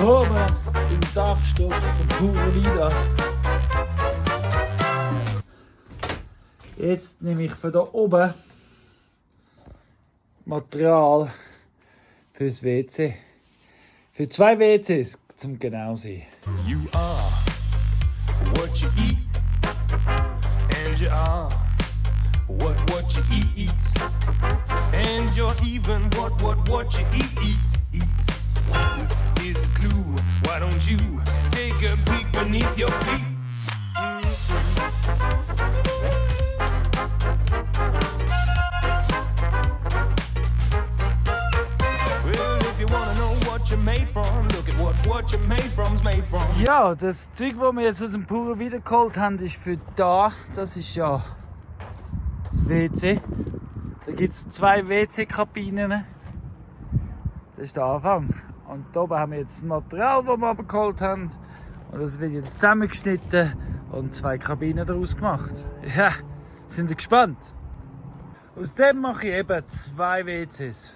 Willkommen im Dachstock von Pure Vida. Jetzt nehme ich von da oben Material fürs WC. Für 2 WCs zum genau sein. You are what you eat, and you are what you eats, and you're even what you eats. Here's a clue, why don't you take a peek beneath your feet? Well, if you wanna know what you're made from, look at what you're made from's made from. Ja, das Zeug, das wir jetzt aus dem Pure Vida geholt haben, ist für da. Das ist ja das WC. Da gibt es 2 WC-Kabinen. Das ist der Anfang. Und hier oben haben wir jetzt das Material, das wir abgeholt haben. Und das wird jetzt zusammengeschnitten und 2 Kabinen daraus gemacht. Ja, sind ihr gespannt? Aus dem mache ich eben 2 WCs.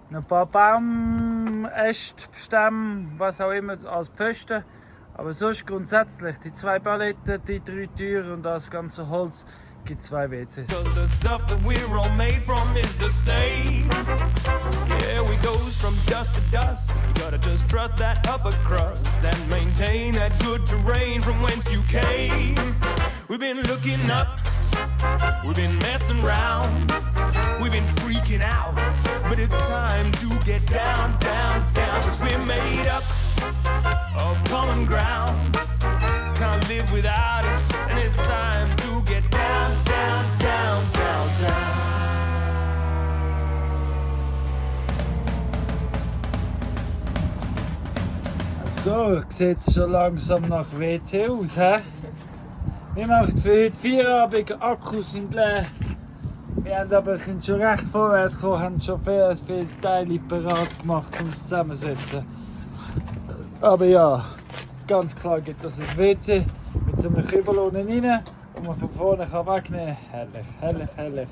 Noch ein paar Baumäste, Stämme, was auch immer als Pfosten. Aber sonst grundsätzlich die 2 Paletten, die 3 Türen und das ganze Holz gibt 2 WCs. Cause the stuff that we're all made from is the same. Yeah, we goes from dust to dust. You gotta just trust that upper crust and maintain that good terrain from whence you came. We've been looking up, we've been messing around, we've been freaking out, but it's time to get down, down, down. Cause we're made up of common ground, can't live without it, and it's time to get down, down, down, down, down. So, sieht es schon langsam nach WC aus, hä? Wir machen für heute Feierabend, Akkus sind leer. Wir haben aber, sind schon recht vorwärts gekommen, haben schon viele Teile parat gemacht, um es zusammenzusetzen. Aber ja, ganz klar gibt das ein WC mit so einem Kübel unten rein, und man von vorne kann wegnehmen kann. Herrlich, herrlich, herrlich.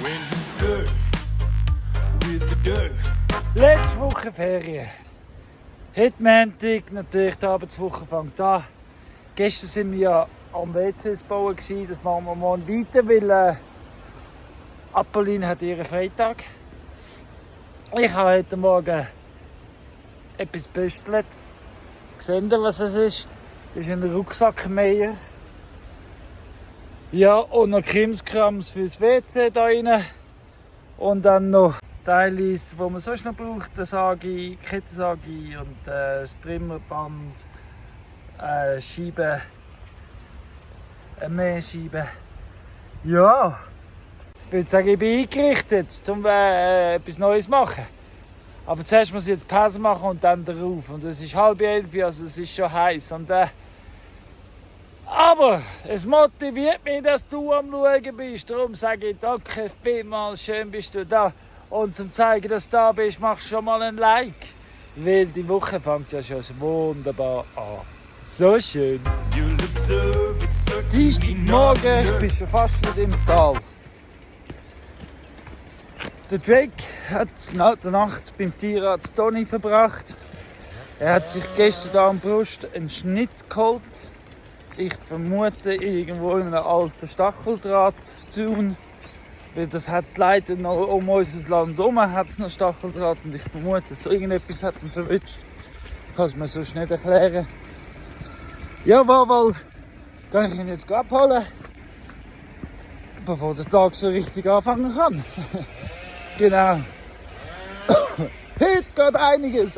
When you flirt with the dirt. Letzte Woche Ferien. Heute Montag, natürlich die Arbeitswoche fängt an. Gestern waren wir ja am WCs bauen, das machen wir morgen weiter, weil Apolline hat ihren Freitag. Ich habe heute Morgen etwas gebüstelt. Seht ihr, was es ist? Das ist ein Rucksackmäher. Ja, und noch Krimskrams fürs WC da rein. Und dann noch Teile, die man sonst noch braucht, eine Sagi, Kettensagi und das Trimmerband, Scheibe, eine Mähscheibe. Ja, ich würde sagen, ich bin eingerichtet, um etwas Neues zu machen. Aber zuerst muss ich jetzt Pause machen und dann darauf. Und es ist 10:30, also es ist schon heiß. Aber es motiviert mich, dass du am Schauen bist. Darum sage ich danke vielmals, schön bist du da. Und zum zeigen, dass du da bist, machst du schon mal ein Like. Weil die Woche fängt ja schon wunderbar an. So schön. Dienstagmorgen, ich bin schon fast nicht im Tal. Der Drake hat die Nacht beim Tierarzt Toni verbracht. Er hat sich gestern an der Brust einen Schnitt geholt. Ich vermute irgendwo in einem alten Stacheldraht zu tun. Weil das hat es leider noch um unser Land herum hat's noch Stacheldraht und ich vermute, so irgendetwas hat ihn verwünscht. Ich kann es mir sonst nicht erklären. Jawohl, kann ich ihn jetzt abholen, bevor der Tag so richtig anfangen kann. Genau. Heute geht einiges.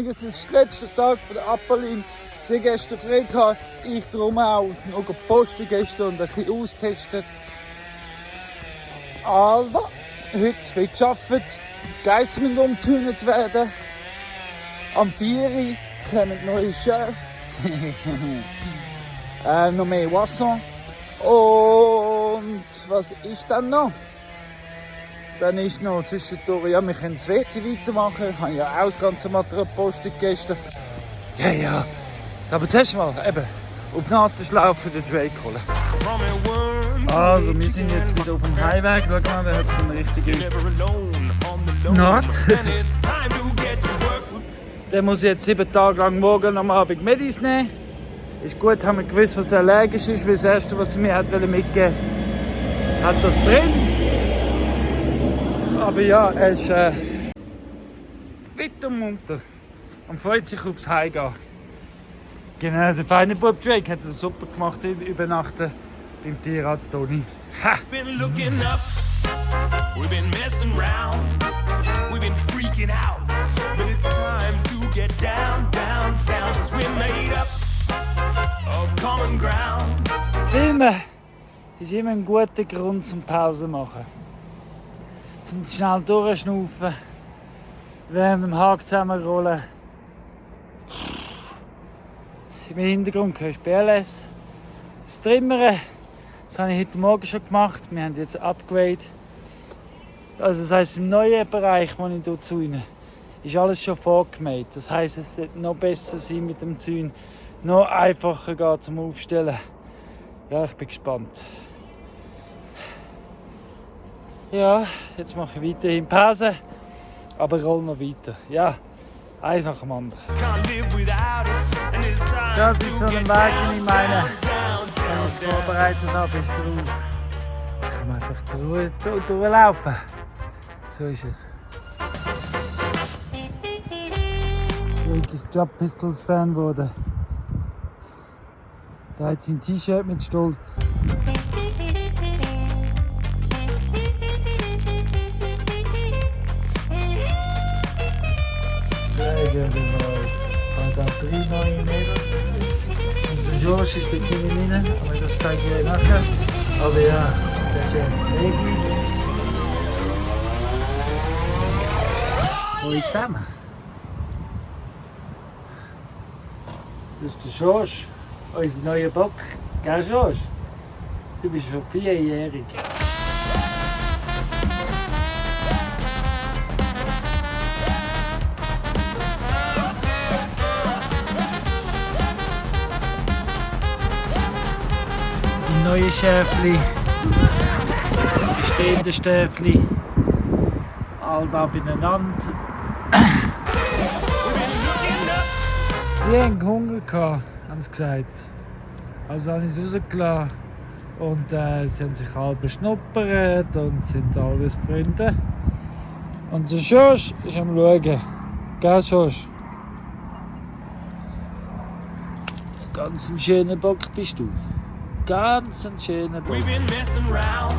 Es ist der letzte Tag von der Apolline. Sie gestern frei gehabt, ich darum auch. Noch gepostet gestern und ein bisschen austestet. Also, heute viel gearbeitet. Die Geissen müssen umgezündet werden. Am 4 Uhr kommen neue Chefs. Noch mehr Wasser. Und was ist dann noch? Dann ist noch zwischendurch, ja, wir können das WC weitermachen. Ich habe ja auch das ganze Material gepostet gestern. Ja. Aber zuerst mal eben auf Nadelschlauch für den Drake holen. Also, wir sind jetzt wieder auf dem Highway. Schau mal, der hat so eine richtige Naht. Den muss ich jetzt 7 Tage lang morgen am Abend Medis nehmen. Ist gut, haben wir gewusst, was allergisch ist, weil das Erste, was sie mir mitgegeben hat das drin. Aber ja, er ist fit und munter und freut sich aufs Heimgehen. Genau, der feine Bub Drake hat es super gemacht, übernachten beim Tierarzt Toni. Ha! Been looking up, we've been messing around, we've been freaking out, but it's time to get down, down, down, 'cause we're made up of common ground. Filmen ist immer ein guter Grund zum Pause machen. Zum schnell durchschnaufen, während dem Haken zusammenrollen. Im Hintergrund hörst du BLS. Das Trimmern, das habe ich heute Morgen schon gemacht. Wir haben jetzt ein Upgrade. Also das heisst, im neuen Bereich, den ich hier zäune, ist alles schon vorgemäht. Das heisst, es sollte noch besser sein mit dem Zäun. Noch einfacher gehen zum Aufstellen. Ja, ich bin gespannt. Ja, jetzt mache ich weiterhin Pause, aber ich roll noch weiter. Ja, eins nach dem anderen. Das ist so ein Weg, den ich meine, wenn ich es vorbereitet habe, bis drauf. Kann man einfach durchlaufen. So ist es. Drake ist Job Pistols Fan geworden. Da hat sein T-Shirt mit Stolz. Da 3 neue Mädels. Und der George ist der Kimi rein, aber das zeige ich euch nachher. Aber ja, sehr schön. Ladies. Hallo zusammen. Das ist der George, unser neuer Bock. Gell, George? Du bist schon 4-jährig. Neue Schäfli, bestehende Schäfli, alle beieinander. Sie haben Hunger gehabt, haben sie gesagt. Also habe ich es rausgelassen und sie haben sich alle beschnuppert und sind alles Freunde. Und der Schorsch ist am Schauen. Gell, Schorsch? Ganz ein schöner Bock bist du. Ganz ein schöner Bock. We've been messing around,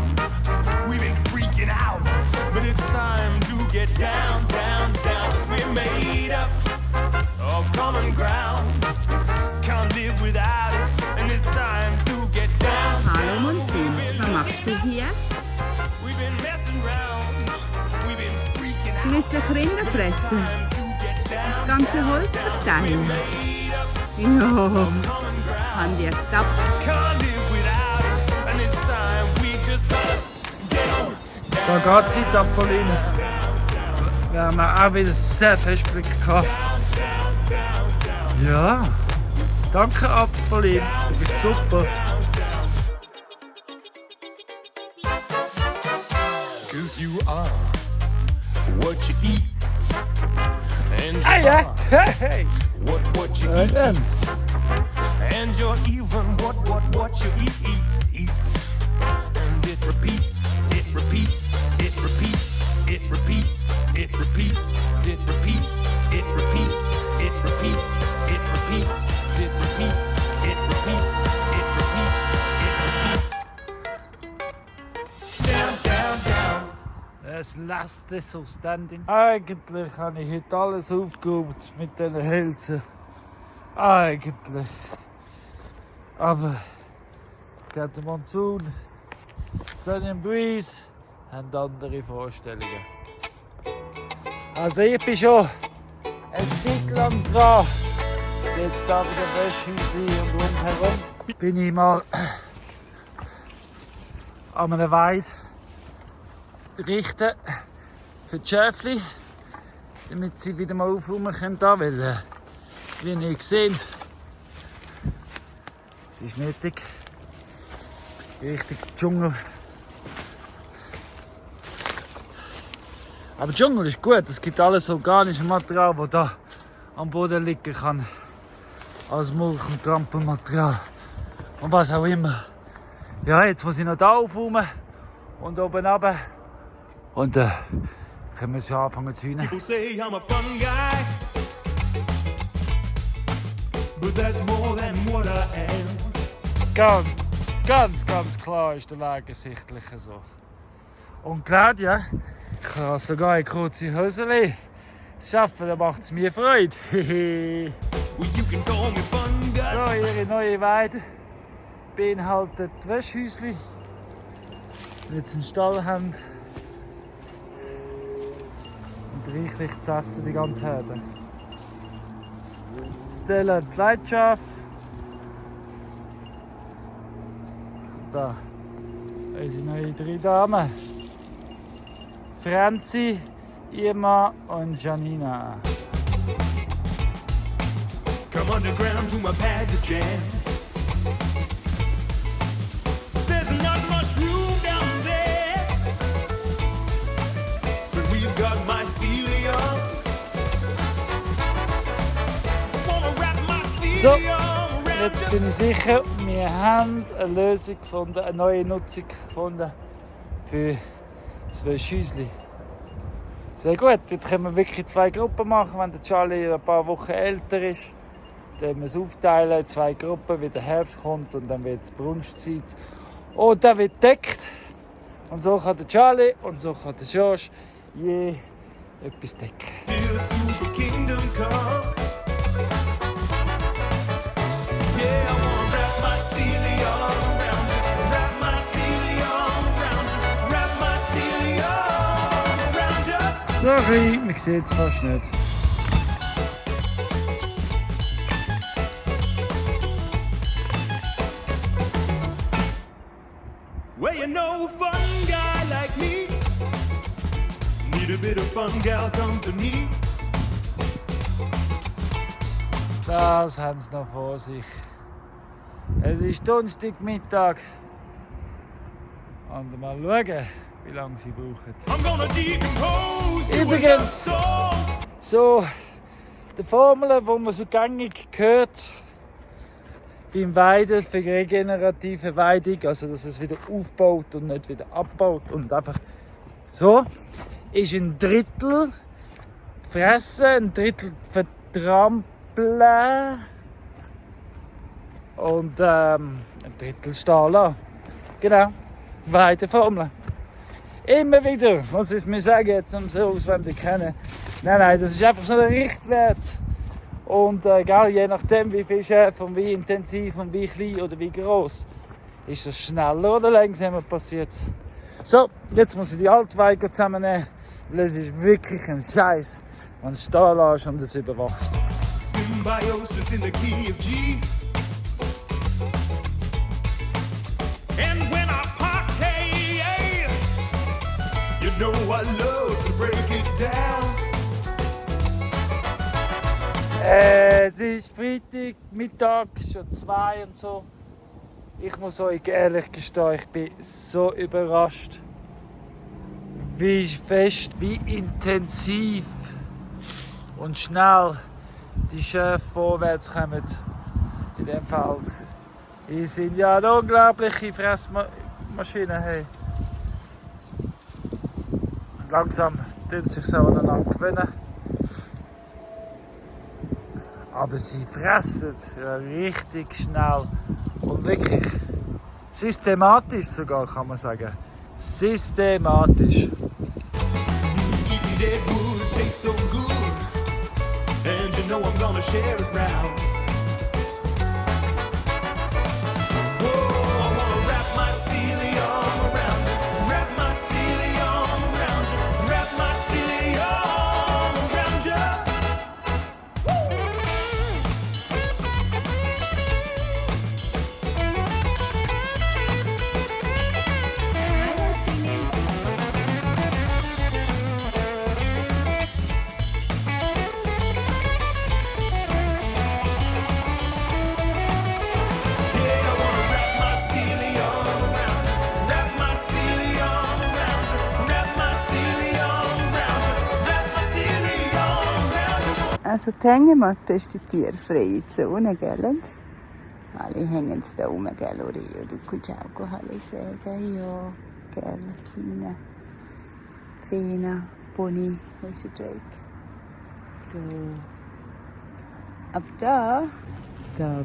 we've been freaking out, but it's time to get down, down, down, 'cause we're made up of common ground. Can't live without it, and it's time to get down. Hallo Monsun, was machst du hier? We've been messing around, we've been freaking Du out. willst doch Rinder fressen, Time to get down, das ganze Holz verteilen. made up Ja, common ground. haben wir gedacht. Can't live without it, and it's time we just gotta get on. Da geht Zeit ab, Pauline. Wir haben auch wieder sehr fest Glück gehabt. Ja, danke ab, Pauline. Du bist super. 'Cause you are what you eat, and you Hey, hey, are hey! what you Right eat, then. and you're even what you eats, and it repeats, it repeats, it repeats, it repeats, it repeats, it repeats, it repeats, it repeats, it repeats, it repeats, it repeats, it repeats, it repeats. Down, down, down. Das letzte so standing. Eigentlich habe ich heute alles aufgehobt mit diesen Hälsen. Eigentlich. Aber der Monsun, Sunny and Breeze haben andere Vorstellungen. Also ich bin schon ein Stück lang dran. Jetzt da wieder Wäschhäuschen und rundherum bin ich mal an einer Weide richten für die Schäfli, damit sie wieder mal aufräumen können. Weil, wie ihr seht, es ist nötig. Richtig Dschungel. Aber Dschungel ist gut, es gibt alles organische Material, das da am Boden liegen kann. Als Mulch und Trampelmaterial. Und was auch immer. Ja, jetzt muss ich noch da aufräumen und oben runter. Und können wir schon anfangen zu hühnen. People say I'm a fun guy, but that's more than what I am. Ganz klar ist der Weg ersichtlich so. Und Claudia, ich kann sogar in kurze Höseli schaffen, da macht es mir Freude. Well, you can call me fun guy. So, ihre neue Weide beinhaltet Wäschhäuschen, die jetzt einen Stall haben. Und reichlich zu essen, die ganze Herde. Stella und Leidenschaft. Da, unsere neue 3 Damen. Franzi, Irma und Janina. Come underground to my pad to jam. There's not much room down there, but we've got mycelium. Wanna wrap So, mycelium around jetzt you. bin ich sicher, wir haben eine Lösung gefunden, eine neue Nutzung gefunden für das Wäschhäuschen. Sehr gut, jetzt können wir wirklich 2 Gruppen machen, wenn der Charlie ein paar Wochen älter ist. Dann wir es aufteilen in 2 Gruppen, wie der Herbst kommt und dann wird es Brunstzeit. Und dann wird gedeckt. Und so kann der Charlie und so kann der George je etwas decken. Till the super kingdom come. Yeah, I wanna wrap mycelium around you. Wrap mycelium around you. Wrap mycelium around you. Sorry, man sieht es fast nicht. Well, you know, fun guy like me need a bit of fun gal company. Das haben sie noch vor sich. Es ist Donnerstagmittag. Und mal schauen, wie lange sie brauchen. I'm gonna decompose you Übrigens. with a song. So, die Formel, die man so gängig hört beim Weiden für regenerative Weidung, also dass es wieder aufbaut und nicht wieder abbaut und einfach so, ist ein Drittel fressen, ein Drittel vertrampeln und ein Drittel stehen lassen. Genau, die Weideformel. Immer wieder, muss ich mir sagen, jetzt um so auswendig kennen. Nein, das ist einfach so ein Richtwert. Und je nachdem wie viel Schäfer und wie intensiv und wie klein oder wie groß, ist das schneller oder langsamer passiert. So, jetzt muss ich die Altweide zusammennehmen, weil es ist wirklich ein Scheiß, wenn du es stehen lässt und es überwachst. Symbiosis in the key of G. And when I party, you know I love to break it down. Es ist Freitag, Mittag, schon 2 und so. Ich muss euch ehrlich gestehen, ich bin so überrascht, wie fest, wie intensiv und schnell die Schäfer vorwärts kommen in diesem Feld. Die sind ja eine unglaubliche Fressmaschine. Hey. Langsam tun sie sich auch aneinander gewöhnen. Aber sie fressen ja richtig schnell und wirklich systematisch sogar, kann man sagen. Systematisch. Eating dead wood tastes so good, and you know I'm gonna share it round. Whoa, I wanna wrap mycelium around you, wrap mycelium around you, wrap mycelium around you. Also die Hängematte ist die tierfreie Zone, gell? Alle hängen da rum, gell, Oreo? Du kannst auch Hallo sagen, ja, gell, Kleiner Pony, wo ist der Drake? Da. Ab da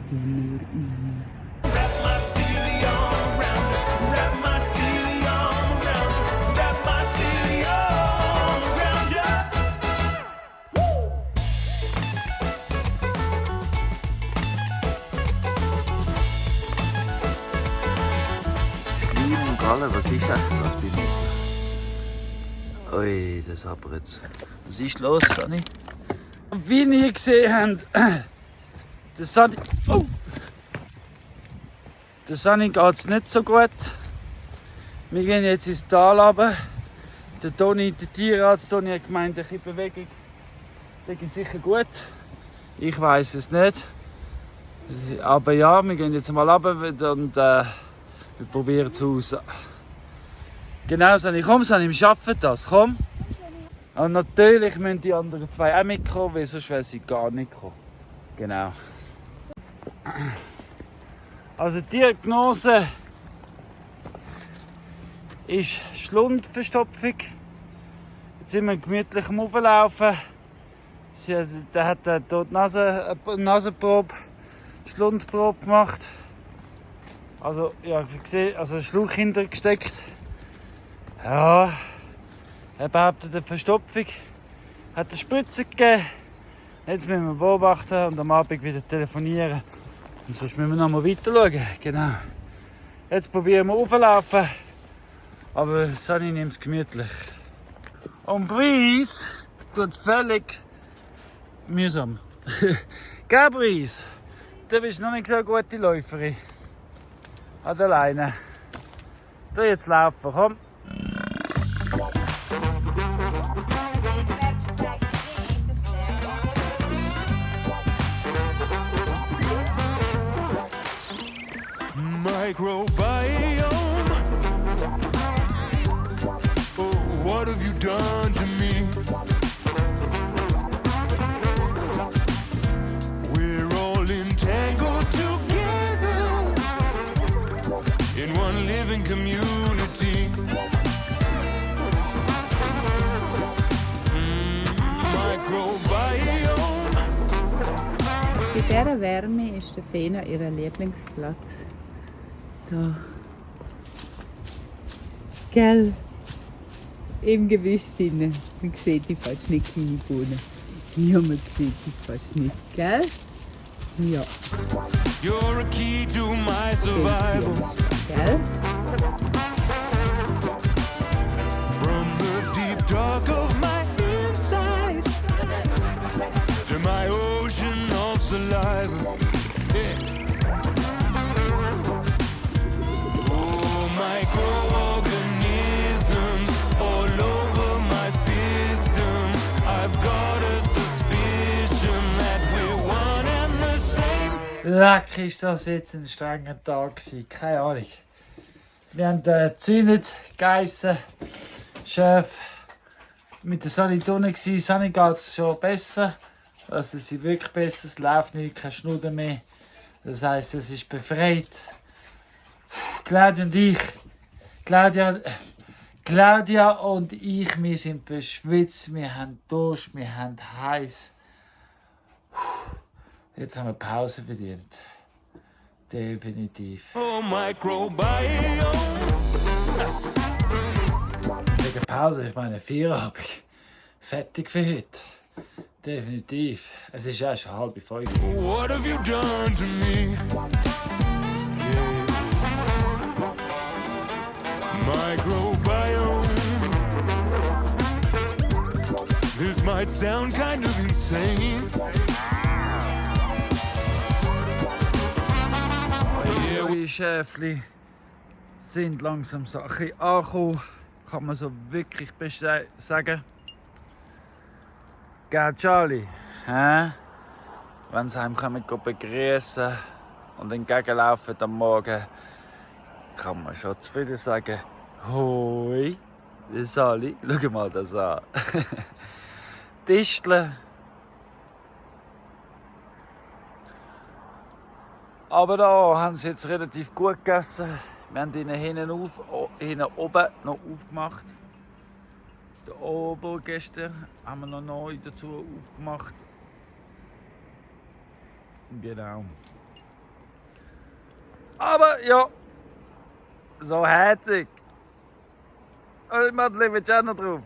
bin nur ich. Wrap my silly arm around you. Wrap my silly arm around you. Wrap my silly arm around you. Schleim und Galle, was ist echt das bei mir? Ui, das aber jetzt. Was ist los, Sani? Wie ihr gesehen habt, der Sani. Oh! Der Sani geht es nicht so gut. Wir gehen jetzt ins Tal runter. Der Toni, der Tierarzt Toni, hat gemeint, ein bisschen Bewegung. Das ist sicher gut. Ich weiß es nicht. Aber ja, wir gehen jetzt mal runter und wir probieren es aus. Genau, Sani, komm Sani, wir schaffen das, komm. Und natürlich müssen die anderen zwei auch mitkommen, weil sonst wären sie gar nicht gekommen. Genau. Also die Diagnose ist Schlundverstopfung. Jetzt sind wir gemütlich am Auflaufen. Der hat dort Nasenprobe, Schlundprobe gemacht. Also ja, gesehen, also Schlauch hintergesteckt. Ja, er behauptet eine Verstopfung. Hat eine Spritze gegeben. Jetzt müssen wir beobachten und am Abend wieder telefonieren. Und sonst müssen wir noch mal weiter schauen. Genau. Jetzt probieren wir aufzulaufen. Aber Sani nimmt es gemütlich. Und Brice tut völlig mühsam. Gell, Brice? Du bist noch nicht so eine gute Läuferin. Also alleine. Du jetzt laufen, komm. Microbiome. Oh, what have you done to me? We're all entangled together in one living community. Microbiome. Bei dieser Wärme ist der Fena ihr Lieblingsplatz. Da. Gell? Im Gebüsch drinnen. Man sieht die fast nicht, meine Bohnen. Ja, man sieht die fast nicht, gell? Ja. You're a key to my survival. Gell? From the deep dark of my insides to my ocean of saliva. Yeah. Oh, microorganisms all over my system. I've got a suspicion that we're one and the same. Leck, ist das jetzt ein strenger Tag gewesen. Keine Ahnung. Wir haben gezündet, geissen, Chef mit der Sani drinnen gewesen. Sani geht es schon besser. Also sie wirklich besser, es läuft nicht, kein Schnudden mehr. Das heisst, es ist befreit. Claudia und ich, Claudia und ich, wir sind verschwitzt, wir haben Durst, wir haben heiß. Jetzt haben wir Pause verdient. Definitiv. Oh, microbiome. Ich sage Pause, ich meine Feierabend. Fertig für heute. Definitiv. Es ist ja schon 4:30. What have you done to me? Yeah. Microbiome. This might sound kind of insane. Die Schäfli sind langsam so ein bisschen angekommen, kann man so wirklich sagen. Gell, Charlie? Wenn sie heimkommen begrüßen und entgegenlaufen am Morgen, kann man schon zufrieden sagen: Hoi, Sali, schau mal das an. Disteln Aber da haben sie jetzt relativ gut gegessen. Wir haben ihn hinten oben noch aufgemacht. Den Ober gestern haben wir noch neu dazu aufgemacht. Genau. Aber ja, so herzig. Und Madeleine, willst du auch noch drauf?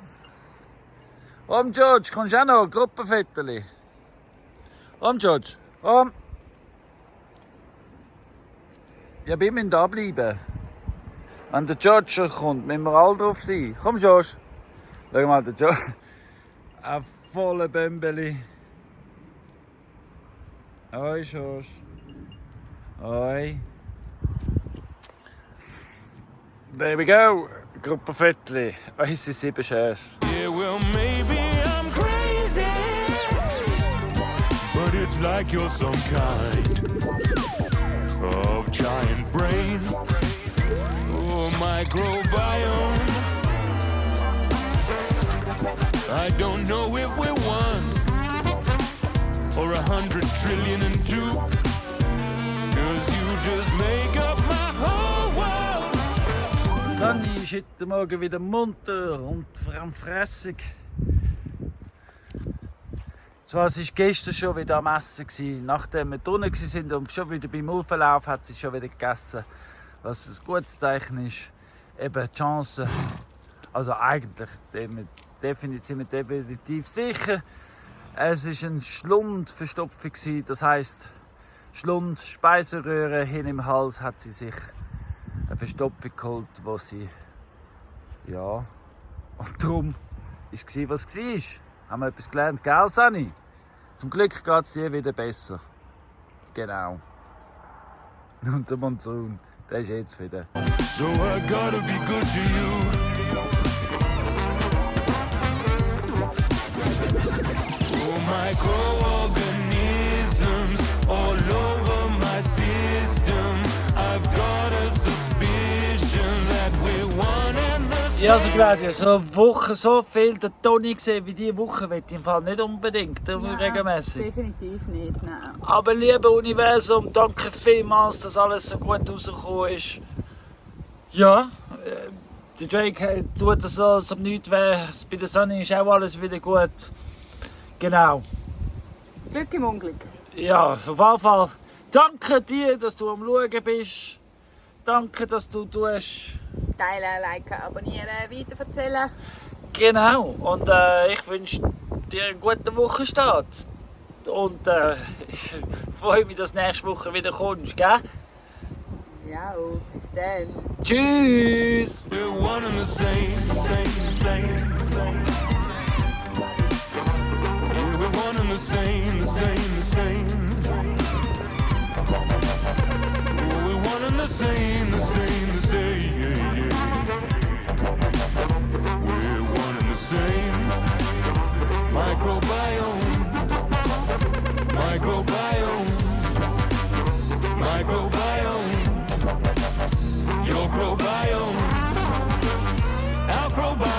Komm, George, kommst du auch noch? Gruppenvetterli. Komm, George, komm. Ja, wir müssen da bleiben. Wenn der George schon kommt, müssen wir alle drauf sein. Komm, George. Schau mal, der George. Ein voller Bömbeli. Hoi, George. Hoi. There we go. Gruppenvetterli. Unsere 7 Chefs. Yeah, well, maybe I'm crazy, but it's like you're some kind of giant brain or microbiome. I don't know if we're 1 or 100 trillion and 2, 'cause you just make up my whole world. Sonny ist heute Morgen wieder munter und vor allem fressig. Zwar war sie gestern schon wieder am Essen, nachdem wir drinnen waren und schon wieder beim Auflauf hat sie schon wieder gegessen. Was ein gutes Zeichen ist. Eben die Chance, also eigentlich sind wir definitiv sicher. Es war ein Schlundverstopfung, das heisst Schlund, Speiseröhre, hin im Hals hat sie sich eine Verstopfung geholt, wo sie, ja, und darum war es, was es war. Haben wir etwas gelernt, gell, Sani? Zum Glück geht es dir wieder besser. Genau. Und der Monsun, der ist jetzt wieder. So I gotta be good to you. Oh, microorganisms all over my system. I've got a suspicion that we're one and the same. Ja, also Claudia, so eine Woche so viel der Toni gesehen wie diese Woche, will ich im Fall nicht unbedingt regelmäßig. Definitiv nicht, nein. Aber lieber Universum, danke vielmals, dass alles so gut rausgekommen ist. Ja, der Drake tut das so, als ob nichts wäre. Bei der Sonne ist auch alles wieder gut. Genau. Glück im Unglück. Ja, auf jeden Fall. Danke dir, dass du am Schauen bist. Danke, dass du tust. Teilen, liken, abonnieren, weiterverzählen. Genau. Und ich wünsche dir einen guten Wochenstart. Und ich freue mich, dass du nächste Woche wieder kommst, gell? Ja, bis dann. Tschüss! We're one and the same, same. Yeah, we're one and the same. Oh, we're one and the same. Yeah. We're one and the same. Microbiome. Your microbiome. Our microbiome.